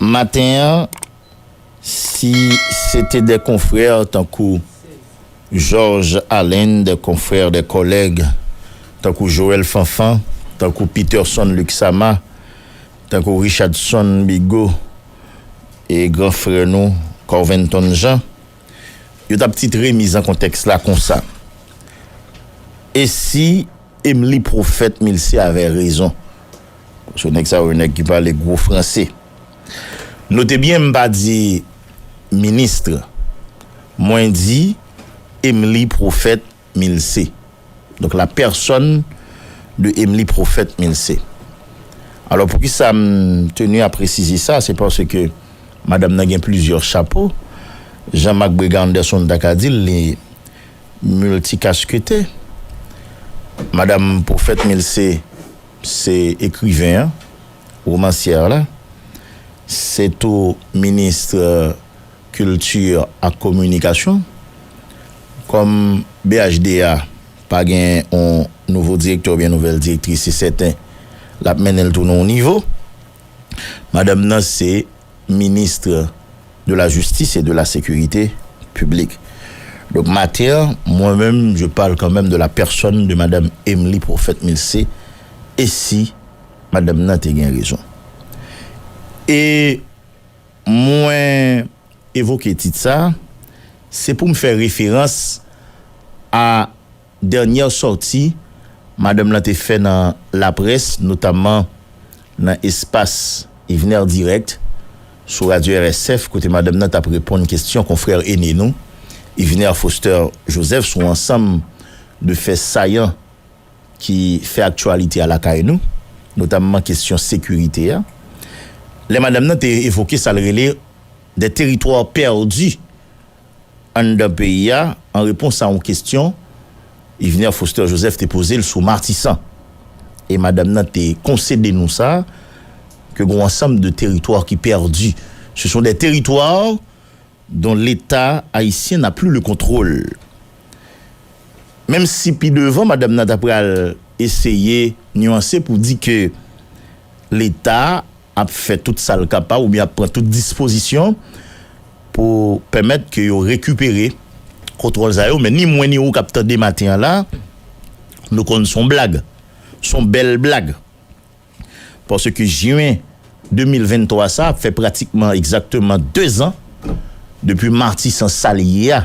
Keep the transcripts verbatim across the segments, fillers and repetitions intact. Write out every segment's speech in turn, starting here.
Maten an, si se te de konfrè tankou Georges Alain, de konfrè, de kòlèg tankou Joël Fanfan, tankou Peterson Luxama, tankou Richardson Bigot e gran frè nou Corventon Jean, yo t ap tit remiz an kontèks la konsa. E si Emily Prophète Milcé avè rezon? Paske nèg sa yo, nèg ki pale gwo franse. Note byen, m pa di minis. Mwen di Emily Prophète Milcé. Donc, la personne de Emily Prophète Milcé. Alò, poukisa m teni a presize sa? Se paske madanm nan gen plizyè chapo. Jean-Marc Brega Anderson ta ka di l, li miltikaskete. Madanm Prophète Milcé, se ekriven an, womansyè la, se tou minis kilti ak kominikasyon. Kòm B H D A pa gen yon nouvo direktè oubyen nouvèl direktris, se sèten, l ap mennen l tou nan yon nivo. Madanm nan se minis de la Justice et de la Sécurité Publique. Donk, maten an, mwen menm, je parle quand même de la personne de Madame Emily Prophète Milcé, e si madanm nan te gen rezon. E mwen evoke tit sa, se pou m fè referans a dènyè sòti madanm lan te fè nan laprès, notamman nan espas Yvener Direct sou radyo R S F, kote madanm nan t ap reponn kesyon konfrè ene nou, Yvener Foster Joseph, sou ansanm de fè sayan ki fè aktyalite a lakay nou, notamman kesyon sekirite a. Lè madanm nan te evoke sa l rele des territoires perdus anndan peyi a, an repons a yon kesyon Yvener Foster Joseph te poze l sou Matisan. E madanm nan te konsede nou sa, ke gen yon ansanm de teritwa ki pèdi. Ce sont des territoires dont l'État haïtien n'a plus le contrôle. Menm si pi devan, madanm nan ta pral eseye nyanse pou di ke Leta ap fè tout sa l kapab oubyen ap pran tout dispozisyon pou pèmèt ke yo rekipere kontwòl sa yo, men ni mwen ni ou k ap tande maten an la, nou konn se yon blag, se yon bèl blag. Paske jen de mil venntwa sa ap fè pratikman egzakteman de zan depi Matisan sa l ye a.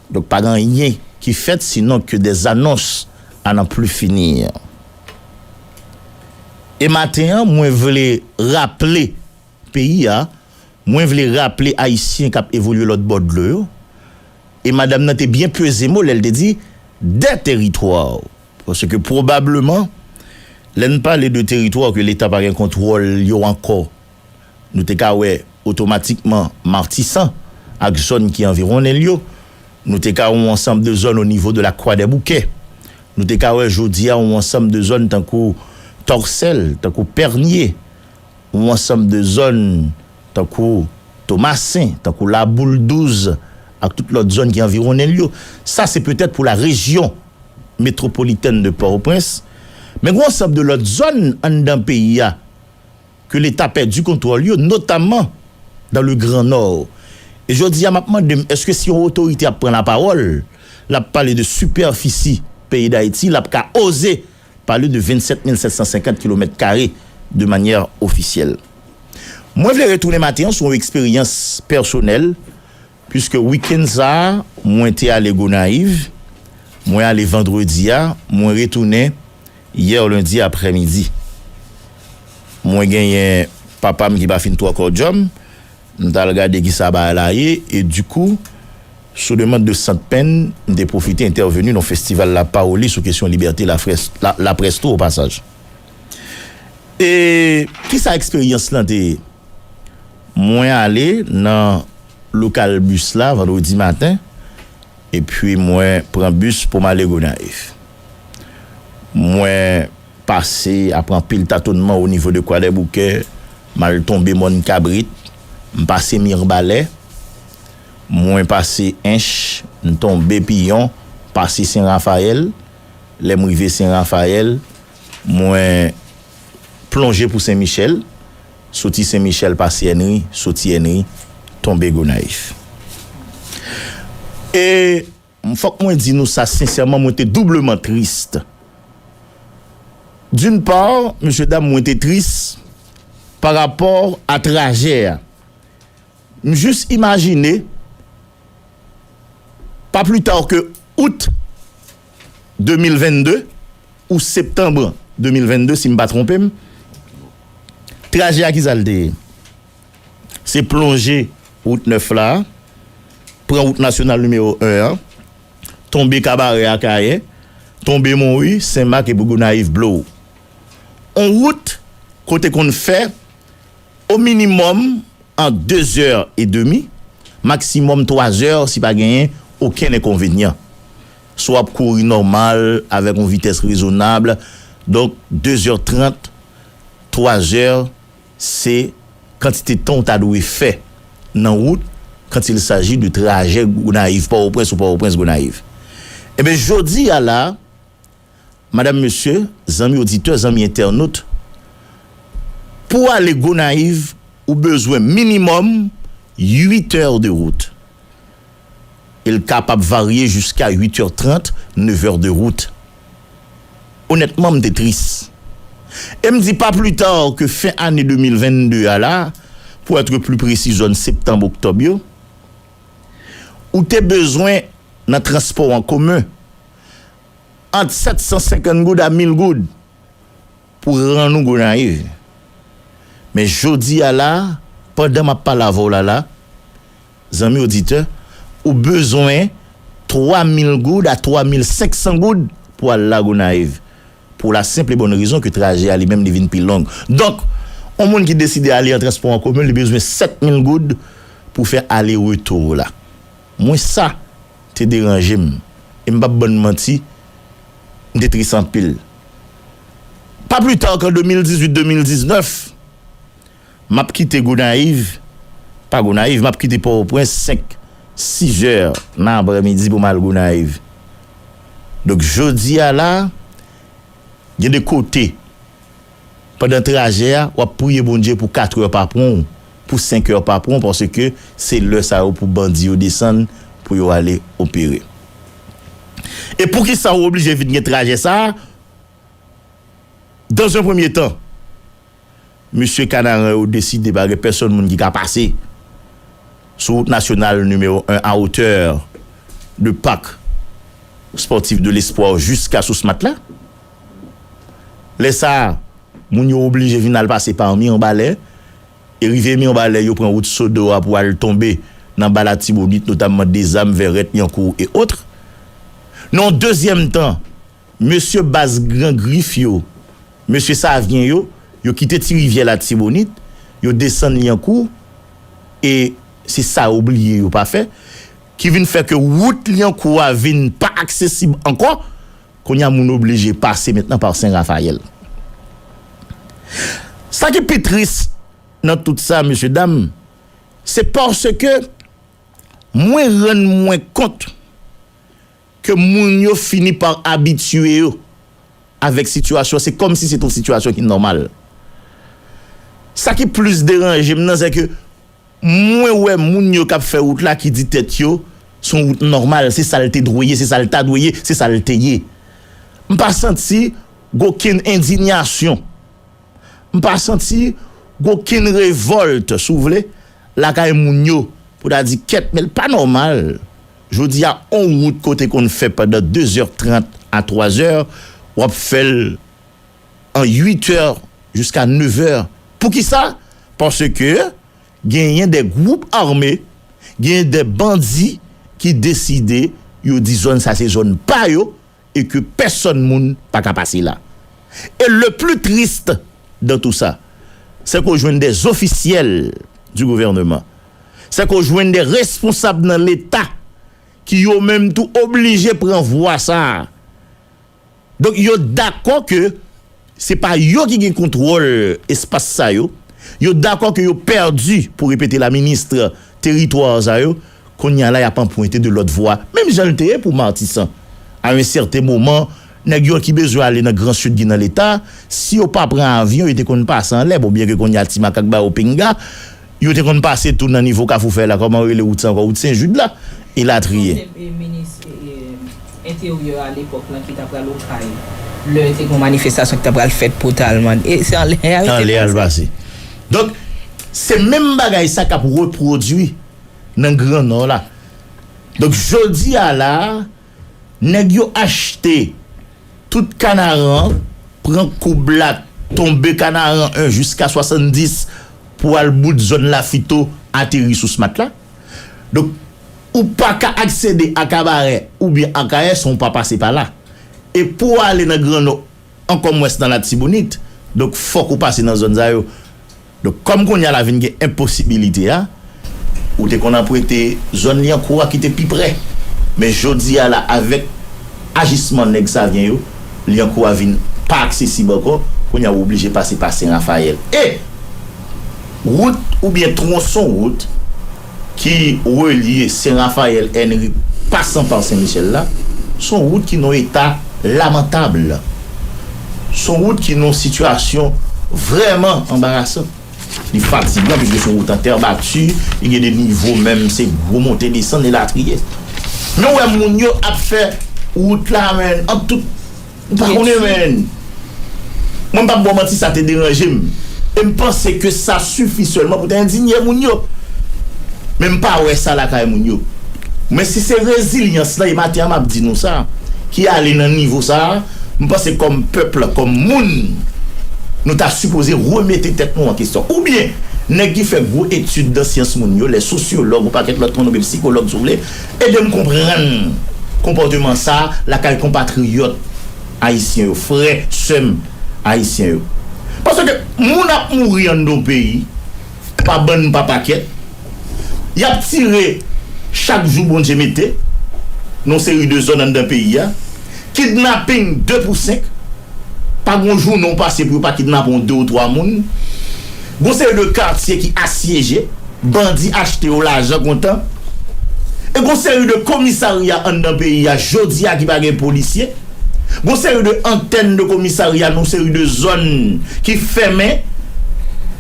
Donk, pa gen anyen ki fèt sinon ke des annonces à n'en plus finir. E maten an, mwen vle raple peyi a, mwen vle raple Ayisyen k ap evolye lòt bò dlo yo, e madanm nan te byen peze mo lè l te di des territoires. Paske pwobableman, lè n pale de teritwa ke Leta pa gen kontwòl yo ankò, nou te ka wè otomatikman Matisan ak zòn ki anviwonnen l yo. Nou te ka wè yon ansanm de zòn o nivo de la Kwadèboukè. Nou te ka wè jodi a yon ansanm de zòn tankou Tòsèl, tankou Pènye, yon ansanm de zòn tankou Tomasen, tankou Laboul Douz, ak tout lòt zòn ki anviwonnen l yo. Sa se petèt pou la région métropolitaine de Port-au-Prince, men gen yon ansanm de lòt zòn anndan peyi a ke Leta pèdi kontwòl yo, notamman dans le Grand Nord. E jodi a, m ap mande m, èske si yon otorite ap pran lapawòl, l ap pale de sipèfisi peyi Dayiti, l ap ka oze pale de vennsèt mil sèt san senkant kilomèt kare de manyè ofisyèl? Mwen vle retounen maten an sou yon eksperyans pèsonèl, piske wikenn sa a, mwen te ale Gonayiv, mwen ale vandredi a, mwen retounen yè lendi aprèmidi. Mwen genyen papa m ki pa fin twò kòdjòm, m t al gade kisa bagay la ye, e dikou, sou demann de Sant Pen, m te pwofite entèveni nan festival La Paoli sou kesyon libète laprès, la, laprès tou, o pasaj. E kisa eksperyans lan te ye? Mwen ale nan lokal bis la vandredi maten, epi mwen pran bis pou m ale Gonayiv. Mwen pase, apre anpil tatonnman o nivo de Kwadèboukè, m al tonbe Mòn Kabrit, m pase Mibalè, mwen pase Ench, m tonbe Piyon, pase Sen Rafayèl. Lè m rive Sen Rafayèl, mwen plonje pou Sen Michèl, soti Sen Michèl pase Ènri, soti Ènri, tonbe Gonayiv. E fòk mwen di nou sa sensèman, mwen te doubleman tris. D'une part, mesye dam, mwen te tris pa rapò a trajè a. M jis imajine, pa pli ta ke out de mil vennde ou septanm de mil vennde, si m pa twonpe m, trajè a ki sa l te ye? Se plonje wout nèf la, pran wout nasyonal nimewo en an, tonbe Kabarè Akayè, tonbe Monwi, Senmak epi Gonayiv Blow. On wout kote konn fè o minimòm an de zè edmi, maksimòm twa zè si pa genyen okenn enkonvenyan. Si w ap kouri nòmal, avèk yon vitès rezonab, donk de zè trant, twa zè, se kantite tan w ta dwe fè nan wout quand il s'agit de trajè Gonayiv Pòtoprens ou Pòtoprens Gonayiv. Ebyen, jodi a la, madanm, mesye, zanmi oditè, zanmi entènot, pou w ale Gonayiv, ou bezwen minimòm uit è de wout. E l kapab varye jiska uit è trant, nèf è de wout. Onètman, m te tris. E m di pa pli ta ke fen ane de mil vennde a la, pou èt pli presi, zòn septanm, oktòb yo, ou te bezwen nan transpò an komen ant sèt san senkant goud a mil goud pou rann ou Gonayiv. Men jodi a la, pandan m ap pale avè w la la, zanmi oditè, ou bezwen twa mil goud a twa mil senk san goud pou al la Gonayiv. Pou la senp e bòn rezon ke trajè a li menm li vin pi long. Donk, yon moun ki deside ale an transpò an komen, li bezwen sèt mil goud pou fè ale retou la. Mwen sa te deranje m. E m p ap bann manti, m te tris anpil. Pa pli ta ke de mil dizuit, de mil diznèf, m ap kite Gonayiv, pa Gonayiv, m ap kite Pòtoprens senk, sizè nan aprèmidi pou m al Gonayiv. Donk, jodi a la, gen de kote, pandan trajè a, w ap priye Bondye pou katrè pa pran w, pou senkè pa pran w, paske se lè sa yo pou bandi yo desann, pou yo ale opere. E poukisa w oblije vin gen trajè sa a? Dans un premier temps, mesye Kanaran yo deside pa gen pèsonn moun ki ka pase sou wout nasyonal nimewo en a otè de Parc Sportif de l'Espoir jiska sous Matla. Lè sa a, moun yo oblije vin al pase pa Mibalè. E rive Mibalè, yo pran wout Sodo a pou al tonbe nan ba Latibonit, notamman Dezam, Vèrèt, Lyankou e otre. Nan yon dezyèm tan, mesye baz Gran Grif yo, mesye Savyen yo, yo kite Ti Rivyè Latibonit, yo desann Lyankou, e se sa yo bliye yo pa fè, ki vin fè ke wout Lyankou a vin pa aksesib ankò. Kounye a, moun oblije pase mentnan pa Sen Rafayèl. Sa ki pi tris nan tout sa, mesye dam, se paske mwen rann mwen kont ke moun yo fini pa abitye yo avèk sitiyasyon. Se kòmsi se te yon sitiyasyon ki nòmal. Sa ki plis deranje m nan, se ke mwen wè moun yo k ap fè wout la ki di tèt yo, se yon wout nòmal, se sa l te dwe ye, se sa l ta dwe ye, se sa l te ye. M pa santi gen okenn endiyasyon. M pa santi gen okenn revòlt, si w vle, lakay moun yo, pou ta di, kèt, men l pa nòmal. Jodi a, on wout ke w te konn fè pandan de zè trant a twa zè, w ap fè l an uit è jiska nèf è. Poukisa? Paske genyen de gwoup ame, genyen de bandi ki deside, yo di zòn sa se zòn pa yo, e ke pèsonn moun pa ka pase la. E le plus triste dans tout ça, c'est qu'on jwenn des officiels du gouvernement, c'est qu'on jwenn des responsables nan Leta ki yo menm tou oblije pran vwa sa a. Donk, yo dakò ke se pa yo ki gen kontwòl espas sa yo. Yo dakò ke yo pèdi, pou repete la, minis, teritwa sa yo. Kounye a la, y ap anprente de lòt vwa. Menm jan l te ye pou Matisan. A yon sèten moman, Nèg yo ki bezwen ale nan Gran Sid ki nan Leta, si yo pa pran avyon, yo te konn pase anlè. Bon, byen ke kounye a Ti Makak ba yo pinga, yo te konn pase tou nan nivo Kafou Fèy la, kòman yo rele wout sa ankò, wout Sen Jid la, elatriye. Sonje, e, minis, e, e, enteryè a lepòk lan ki ta pral Okay, lè te gen yon manifestasyon ki ta pral fèt pou Talman. E se anlè a yo te Anlè a l pase. Pase. Donk, se menm bagay sa k ap repwodui nan Gran Nò la. Donk, jodi a la, nèg yo achte tout Kanaran, pran koub la, tonbe Kanaran en jiska swasanndis pou al bout zòn Lafito, ateri sou Smat la. Donk, ou pa ka aksede a Kabarè oubyen Akayè san w pa pase pa la. E pou w ale nan Gran Nò, ankò mwens nan Latibonit. Donk, fòk ou pase nan zòn sa yo. Donk, kòm kounye a la vin gen enposibilite a, ou te konn apwete zòn Lyankou a ki te pi prè. Men jodi a la, avèk ajisman nèg Savyen yo, Lyankou a vin pa aksesib ankò, kounye a ou oblije pase pa Sen Rafayèl. E wout oubyen twonson wout ki relye Sen Rafayèl, Ènri, pasan pa Sen Michèl la, se yon wout ki nan yon eta lamantab. Se yon wout ki nan yon sitiyasyon vrèman anbarasan. Li fatigan, piske se yon wout an tè bati, li gen de nivo menm, se gwo monte desann, elatriye. Men w wè moun yo ap fè wout la, men, an tout M pa konnen, men. Mwen, m p ap ba w manti, sa te deranje m. E m panse ke sa sifi sèlman pou te endinye moun yo. Men m pa wè sa lakay moun yo. Men si se rezilyans lan, e maten an m ap di nou sa, ki ale nan nivo sa a, m panse kòm pèp la, kòm moun, nou ta sipoze remete tèt nou an kesyon. Oubyen, nèg ki fè gwo etid nan syans moun yo, lè sosyològ, yon pakèt lòt moun, oubyen psikològ, si w vle, ede m konprann konpòteman sa a lakay konpatriyòt ayisyen yo, frè, sè m ayisyen yo. Paske moun ap mouri anndan yon peyi, pa bann, pa pakèt. Y ap tire chak jou Bondye mete, nan yon seri de zòn anndan peyi a. Kidnaping de pou senk. Pa gen yon jounen w pase pou yo pa kidnape yon de ou twa moun. Gen yon seri de katye ki asyeje. Bandi achte yo lajan kontan. E gon seri de komisarya anndan peyi a jodi a ki pa gen polisye. Gon seri de antèn de komisarya nan yon seri de zòn ki fèmen.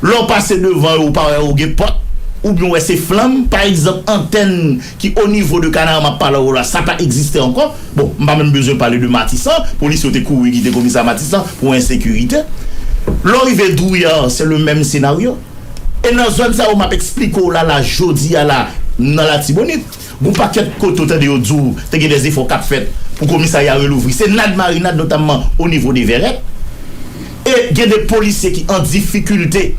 Lè w pase devan yo, ou pa wè yo gen pòt, oubyen w wè se flanm. Pa egzanp, antèn ki o nivo de Kanaran m ap pale w la, sa pa egziste ankò. Bon, m pa menm bezwen pale de Matisan, polisye yo te kouri kite komisarya Matisan pou ensekirite. Lè w rive Douyar, se le menm senaryo. E nan zòn sa yo m ap eksplike w la, la, jodi a la, nan Latibonit, gon pakèt kote w tande yo di w te gen de zefò k ap fèt pou komisarya relouvri. Se nad marinad, notamman o nivo de Vèrèt. E gen de polisye ki an difikilte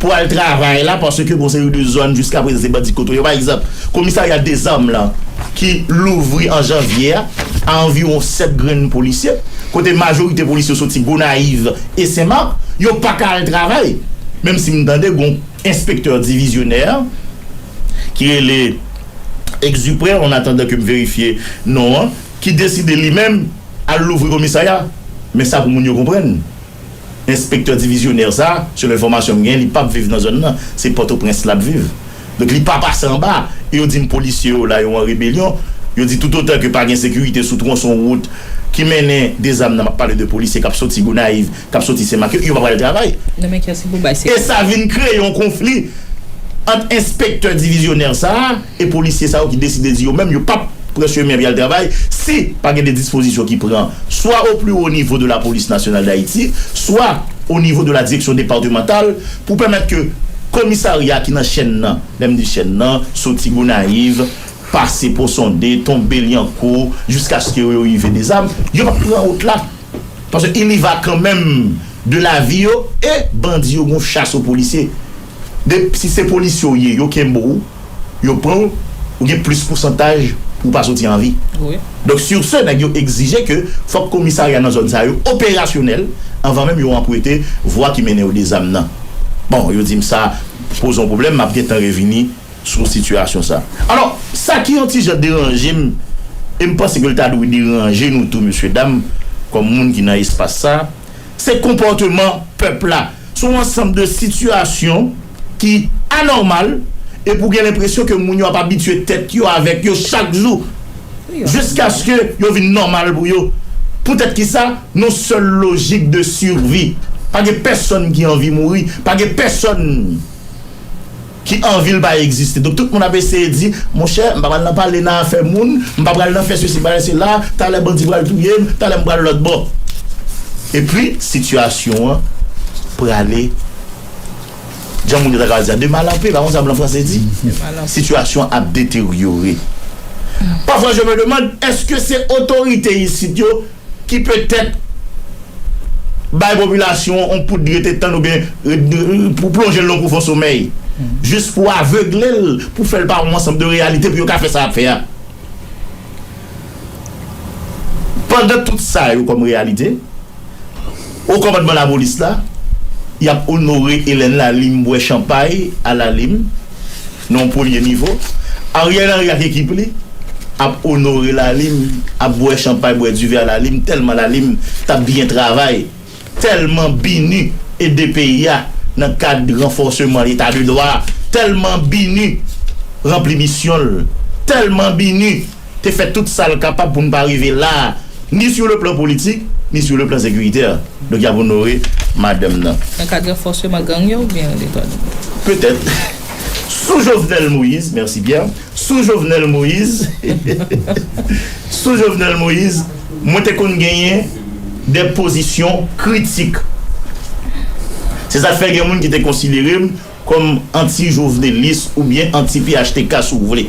pou al travay la, paske gon seri de zòn jiska prezan se bandi kontwole yo. Pa egzanp, komisarya dezam lan ki louvri an janvye a, a anviwon sèt grenn polisye, kote majorite polisye yo soti Gonayiv e Senmak, yo pa ka al travay. Menm si m tande gon enspektè divizyonè ki rele Exupré, en attendant ke m verifye non an, ki deside li menm al louvri komisarya. Men sa pou moun yo konprann. Enspektè divizyonè sa, selon enfòmasyon m gen, li p ap viv nan zòn nan. Se Pòtoprens l ap viv. Donk, li pa pase anba. E yo di m polisye yo la, yo an rebelyon. Yo di toutotan ke pa gen sekirite sou twonson wout ki mennen dezam nan, m ap pale de polisye k ap soti Gonayiv, k ap soti Senmak, yo pa pral travay. Nan men kiyès ki pou bay sekirite? E sa vin kreye yon konfli ant enspektè divizyonè sa a e polisye sa yo ki deside di yo menm yo p ap pran chemen pou y al travay si pa gen de dispozisyon ki pran, swa au plus haut niveau de la Police Nationale d'Haïti, swa au niveau de la Direction Départementale, pou pèmèt ke komisarya ki nan chèn nan, lè m di chèn nan, soti Gonayiv, pase Pon Sonde, tonbe Lyankou, jiskaske yo rive dezam, yo p ap pran wout la. Paske il y va kanmenm de lavi yo, e bandi yo gon chas o polisye. De, si se polisye w ye, yo kenbe w, yo pran w, ou gen plis pousantaj pou w pa soti an vi. Wi. Donk, sur ce, nèg yo egzije ke fòk komisarya nan zòn sa yo operasyonèl anvan menm yo anprete vwa ki mennen yo dezam nan. Bon, yo di m sa poze yon pwoblèm, m ap gentan revini sou sitiyasyon sa. Alò, sa ki yon ti jan deranje m, e m panse ke l ta dwe deranje nou tou, mesye dam, kòm moun ki nan espas sa, se konpòteman pèp la. Se yon ansanm de sitiyasyon ki anòmal, epi w gen lenpresyon ke moun yo ap abitye tèt yo avèk yo chak jou, jiskaske yo vin nòmal pou yo. Poutèt kisa? Nan sèl lojik de survie. Pa gen pèsonn ki anvi mouri. Pa gen pèsonn ki anvi l pa egziste. Donk, tout moun ap eseye di, monchè, m pa pral nan pale nan afè moun, m pa pral nan fè sesi, m pa pral sela, talè bandi pral touye m, talè m pral lòt bò. Epi, sitiyasyon an prale, jan moun yo ta ka di a, de mal en pis, pa konsa blan franse di? Sitiyasyon an ap deteryore. Pafwa, je me demande, èske se otorite isit yo ki petèt bay popilasyon an yon poud rete tann oubyen pou plonje l nan pwofon somèy, jis pou avegle l, pou fè l pa wè yon ansanm de reyalite pou yo ka fè sa y ap fè a. Pandan tout sa yo kòm reyalite, o kòmandman lapolis la, y ap onore Hélène Lalim, bwè chanpay a Lalim, nan yon premye nivo. Ariel Henry ak ekip li ap onore Lalim, ap bwè chanpay, bwè divè a Lalim, tèlman Lalim t ap byen travay, tèlman BINUH ede peyi a nan kad ranfòseman leta de dwa, tèlman BINUH ranpli misyon l, tèlman BINUH te fè tout sa l kapab pou n pa rive la a, ni sur le plan politique, ni sur le plan sécuritaire. Donk, y ap onore madanm nan. Nan kad ranfòseman gang yo oubyen Letwad? Petèt. Sou Jovenel Moïse, mèsi Pierre, sou Jovenel Moïse, sou Jovenel Moïse, mwen te konn genyen de pozisyon kritik. Se sa k fè gen moun ki te konsidere m kòm anti-jovenelis oubyen anti-P H T K, si w vle.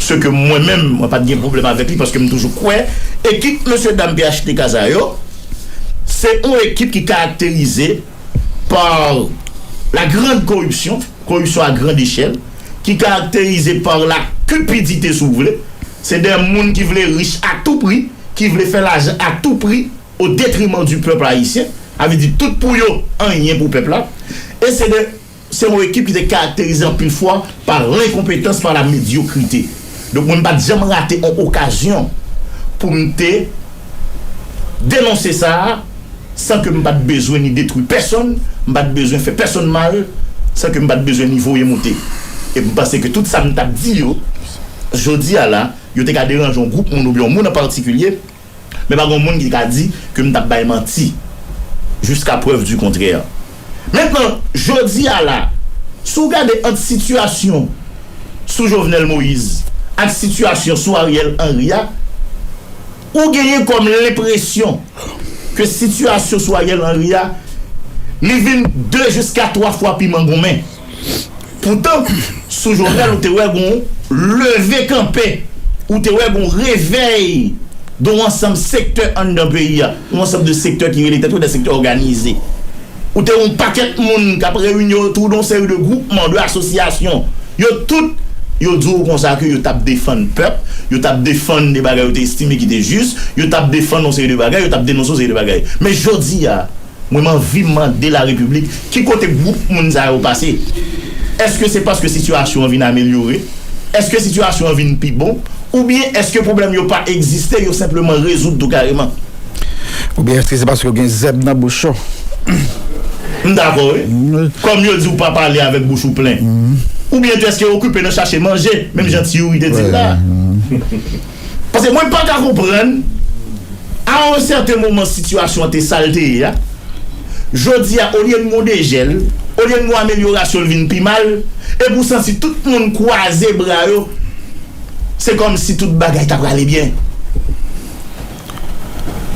Se ke mwen menm, mwen pa t gen pwoblèm avèk li, paske m toujou kwè ekip mesye dam P H T K sa yo, se yon ekip ki karakterize par la grande corruption, corruption à grande échelle, ki karakterize par la cupidité, si w vle. Se de moun ki vle rich a tou pri, ki vle fè lajan a tou pri, au détriment du peuple haïtien, sa vle di tout pou yo, anyen pou pèp la. E se de, se yon ekip ki te karakterize anpil fwa pa lenkonpetans, pa la medyokrite. Donk, mwen, m pa t janm rate yon okazyon pou m te denonse sa a, san ke m pa t bezwen ni detwi pèsonn, m pa t bezwen fè pèsonn mal, san ke m pa t bezwen ni voye moute. E m panse ke tout sa m t ap di yo, jodi a la, yo te ka deranje yon gwoup moun oubyen yon moun an patikilye, men pa gen moun ki ka di ke m t ap bay manti, jusqu'à preuve du contraire. Mentnan, jodi a la, si w gade ant sitiyasyon sou Jovenel Moïse ak sitiyasyon sou Ariel Henry a, ou genyen kòm lenpresyon ke sitiyasyon sou Ariel Henry a, li vin de jiska twa fwa pi mangonmen. Poutan, sou Jovenel, ou te wè gon leve kanpe, ou te wè gon revèy de yon ansanm sektè anndan peyi a, yon ansanm de sektè ki rele tèt yo de sektè òganize. Ou te yon pakèt moun k ap reyini yo otou de yon seri de gwoupman, de asosyasyon. Yo tout, yo di w konsa ke yo t ap defann pèp, yo t ap defann de bagay yo te estime ki te jis, yo t ap defann yon seri de bagay, yo t ap denonse yon seri de bagay. Men jodi a, mwen, m anvi mande larepiblik, ki kote gwoup moun sa yo pase? Èske se paske sitiyasyon an vin amelyore? Èske sitiyasyon an vin pi bon? Oubyen èske pwoblèm yo pa egziste, yo senpleman rezoud tou kareman? Oubyen èske se paske w gen zèb nan bouch ou? M dakò, wi. Kòm yo di, w pa pale avèk bouch ou plen. Oubyen tou, èske w okipe nan chache manje, menm jan Ti Youri te di l la? Paske mwen pa ka konprann, a yon sèten moman, sitiyasyon an te sa l te ye a. Jodi a, olye n gon dejèl, olye n gon amelyorasyon, l vin pi mal, epi w santi tout moun kwaze bra yo, se kòmsi tout bagay ta prale byen.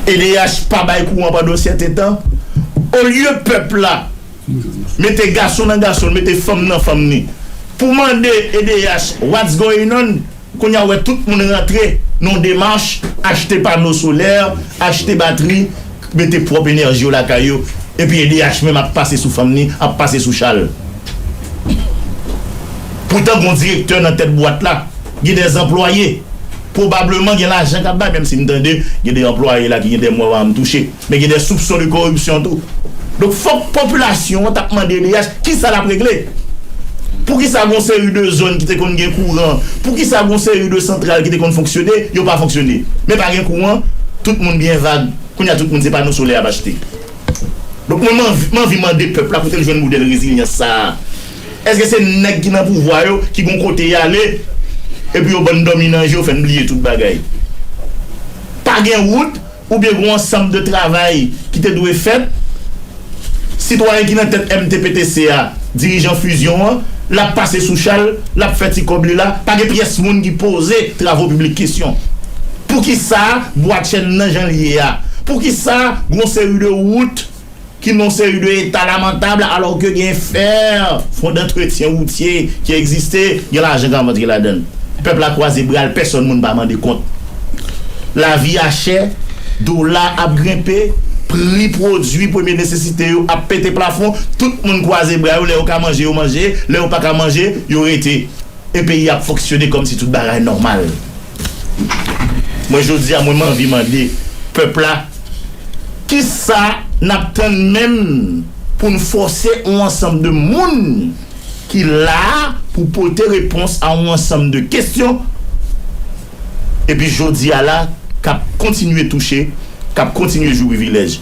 E D H pa bay kouran pandan yon sèten tan. Olye pèp la mete gason nan gason l, mete fanm nan fanm ni, pou mande E D H what's going on, kounye a w wè tout moun rantre nan yon demach, achte pano solè, achte batri, mete pwòp enèji yo lakay yo, epi E D H menm ap pase sou fanm ni, ap pase sou cha l. Poutan, gon direktè nan tèt bwat la, gen de anplwaye. Pwobableman, gen lajan k ap bay, menm si m tande gen de anplwaye la ki gen de mwa pa janm touche. Men gen de soupson de koripsyon tou. Donk, fòk popilasyon an t ap mande E D H kisa l ap regle. Poukisa gon seri de zòn ki te konn gen kouran, poukisa gon seri de santral ki te konn fonksyone, yo pa fonksyone? Men pa gen kouran, tout moun byen vag. Kounye a, tout moun se pano solè y ap achte. Donk, mwen, m anvi, m anvi mande pèp la kote l jwenn modèl rezilyans sa a. Èske se nèg ki nan pouvwa yo ki gon kote y ale, epi yo bann dòmi nan je, yo fè n bliye tout bagay? Pa gen wout, oubyen gen yon ansanm de travay ki te dwe fèt, sitwayen ki nan tèt M T P T C a, dirijan Fusion an, l ap pase sou cha l, l ap fè ti kòb li la, pa gen pyès moun ki poze travo piblik kesyon. Poukisa bwa chèn nan jan l ye a? Poukisa gen yon seri de wout ki nan yon seri de eta lamantab, alò ke gen fè, fon dantretyen woutye ki egziste, gen lajan k ap antre ladan l. Pèp la kwaze bra l, pèsonn moun pa mande kont. Lavi a chè, dola ap grenpe, pri pwodui premye nesesite yo ap pete plafon, tout moun kwaze bra yo, lè yo ka manje, yo manje, lè yo pa ka manje, yo rete. E peyi a ap fonksyone kòmsi tout bagay nòmal. Mwen, jodi a, mwen, m anvi mande pèp la, kisa n ap tann menm pou n fòse yon ansanm de moun ki la pou pote repons a yon ansanm de kesyon, epi jodi a la, k ap kontinye touche, k ap kontinye jwi privilèj.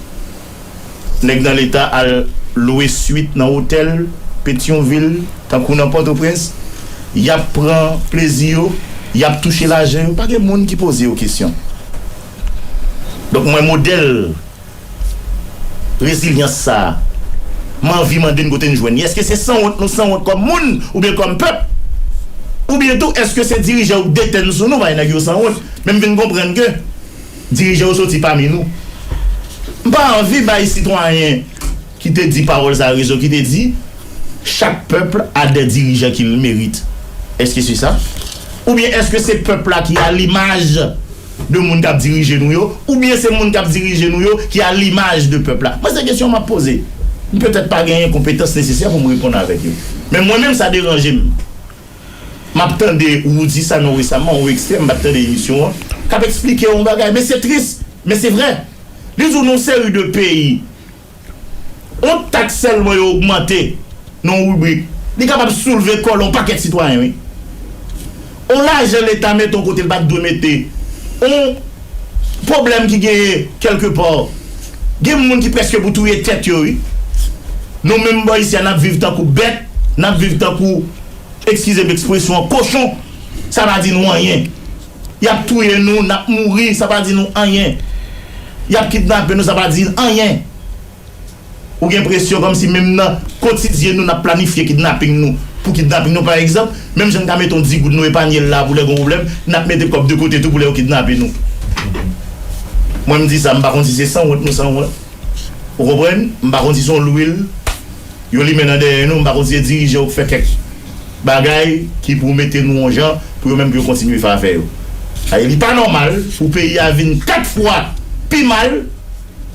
Nèg nan leta al lwe swit nan otèl Petyonvil, tankou nan Pòtoprens, y ap pran plezi yo, y ap touche lajan yo, pa gen moun ki poze yo kesyon. Donk, mwen, modèl rezilyans sa a, m anvi mande n kote n jwenn li. Èske se sanwont nou sanwont kòm moun, oubyen kòm pèp? Oubyen tou, èske se dirijan yo k detèn sou nou, paske nèg yo sanwont? Men m vin konprann ke dirijan yo soti pami nou. M pa anvi bay sitwayen ki te di pawòl sa a rezon, ki te di, chaque peuple a des dirigeants qu'il mérite. Est-ce que c'est ça? Oubyen èske se pèp la ki a limaj de moun k ap dirije nou yo, oubyen se moun k ap dirije nou yo ki a limaj de pèp la? Mwen, se kesyon m ap poze. M petèt pa genyen konpetans nesesè pou m reponn avèk yo. Men mwen menm, sa deranje m. M ap tande Roody Sanon resaman, yon ekstrè, m pa t tande emisyon an, k ap eksplike yon bagay. Men se tris, men se vrè. Li di w nan yon seri de peyi, yon taks sèlman yo ogmante nan yon ribrik, li kapab soulve kòlè yon pakèt sitwayen, wi. Yon lajan leta mete yon kote l pa t dwe mete, yon pwoblèm ki genyen kèlkepa, gen moun ki prèske pou touye tèt yo, wi. Nou menm bò isi a, n ap viv tankou bèt, n ap viv tankou, eskize m ekspresyon an, kochon. Sa pa di nou anyen. Y ap touye nou, n ap mouri, sa pa di nou anyen. Y ap kidnape nou, sa pa di anyen. Ou gen enpresyon kòmsi menm nan kotidyen nou, n ap planifye kidnaping nou. Pou kidnaping nou, pa egzanp, menm jan n ka mete yon dis goud nou epaye l la pou lè gen yon pwoblèm, n ap mete kòb de kote tou pou lè yo kidnape nou. Mwen, m di sa, m pa konn si se sanwont nou sanwont. Ou konprann? M pa konn si se yon lwil yo limen nan dèyè nou, m pa konn si se dirijan yo k fè kèk bagay ki pou mete nou yon jan pou yo menm pou yo kontinye fè afè yo. Sa vle di, li pa nòmal pou peyi a vin kat fwa pi mal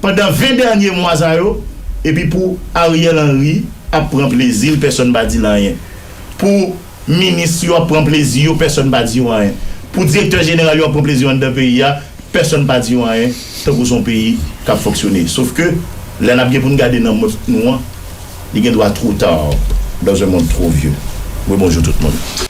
pandan ven dènye mwa sa yo, epi pou Ariel Henry ap pran plezi l, pèsonn pa di l anyen. Pou minis yo ap pran plezi yo, pèsonn pa di yo anyen. Pou direktè jeneral yo ap pran plezi yo anndan peyi a, pèsonn pa di yo anyen, tankou se yon peyi k ap fonksyone. Sof ke, lè n ap gen pou n gade nan mòt nou an, li gen dwa two tar dans un monde trop vieux. Rebonjou tout moun.